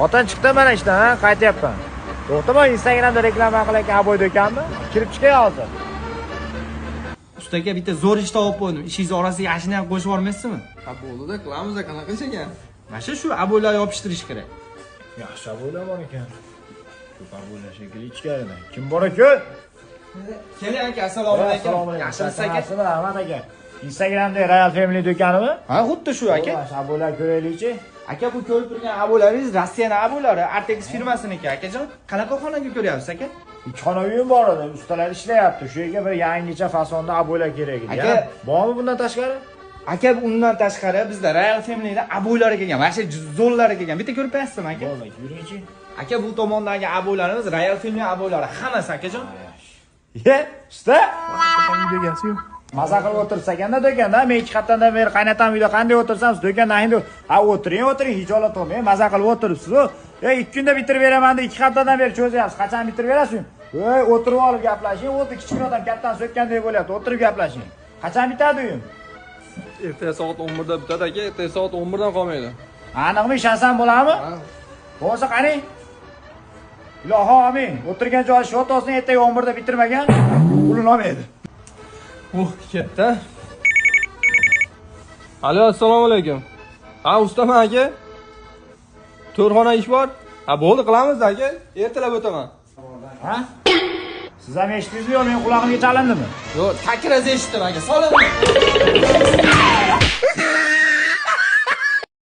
Xotin chiqdi mana ishdan, ha, qaytyapman. To'xtama, Instagramda reklama qilayotgan обой do'konmi? Kirib chiqay hozir. Usta aka, bitta zo'r ish topib qo'ydim. Ishingiz orasiga ashini ham qo'shib yubormaysizmi? Ha, bo'ldi-da, qilamiz, qanaqa ish ekan? Mana shu обой lar yopishtirish kerak. Yaxshi обой lar bor ekan. Ko'p обой lar shekilli ichkarida. Kim bor ekan? Keling aka, assalomu alaykum. Yaxshimisiz aka? Rahmat aka. Instagramda Royal Family do'konimi? Ha, xuddi shu aka. Shu обой lar ko'raylikchi. Aka, bu ko'rib turgan обой laringiz Rossiyani обой lari, Artex firmasiniki akajon. Qanaqa xonaga ko'ryapsiz aka? Ikki xona uyim bor edi, ustalar ishlayapti. Shu yerga bir yangicha fasonda обой lar kerak edi. Aka- Yana bormi bundan tashqari? Aka, undan tashqari bizda Royal Family'da обой lari kelgan, mana shu zo'rlari kelgan. Bitta ko'rib qo'yasizmi aka? Bo'ldi, yuringchi. Aka, bu tomondagi обой larimiz Royal Family обой lari hammasi akajon. Ye, usta. Maza qilib o'tirsa ekanda do'konda. Men 2 haftadan beri qaynatam uyda qanday o'tirsam, siz do'konda endi, ha, o'tiring, o'tiring, hijolat olmang, maza qilib o'tiribsiz. E, 2 kunda bitirib beraman deb 2 haftadan beri cho'zyapsiz. Qachon bitirib berasiz? Ey, o'tirib olib gaplashing, o'zi kichkina odam kattani so'kkandek bo'lyapti. O'tirib gaplashing. Qachon bitadi uyim? Ertaga soat 11 da bitadi aka, ertaga soat 11 dan qolmaydi. Aniqmi, ishonsam bo'ladimi? Ha. Bo'lsa qani? Ilohi omin. O'tirgan joyi счёт olsin, ertaga 11 da bitirmagan pulini olmaydi. Uh, ketdi. Alo, assalomu alaykum. Ha, ustaman aka. To'rt xona ish bor. Ha, bo'ldi, qilamiz aka. Ertalab o'taman. Ha? Siz ham eshitdingizmi yo men qulog'imga chalindimi? Yo'q, takraz eshitdim aka. Solindi.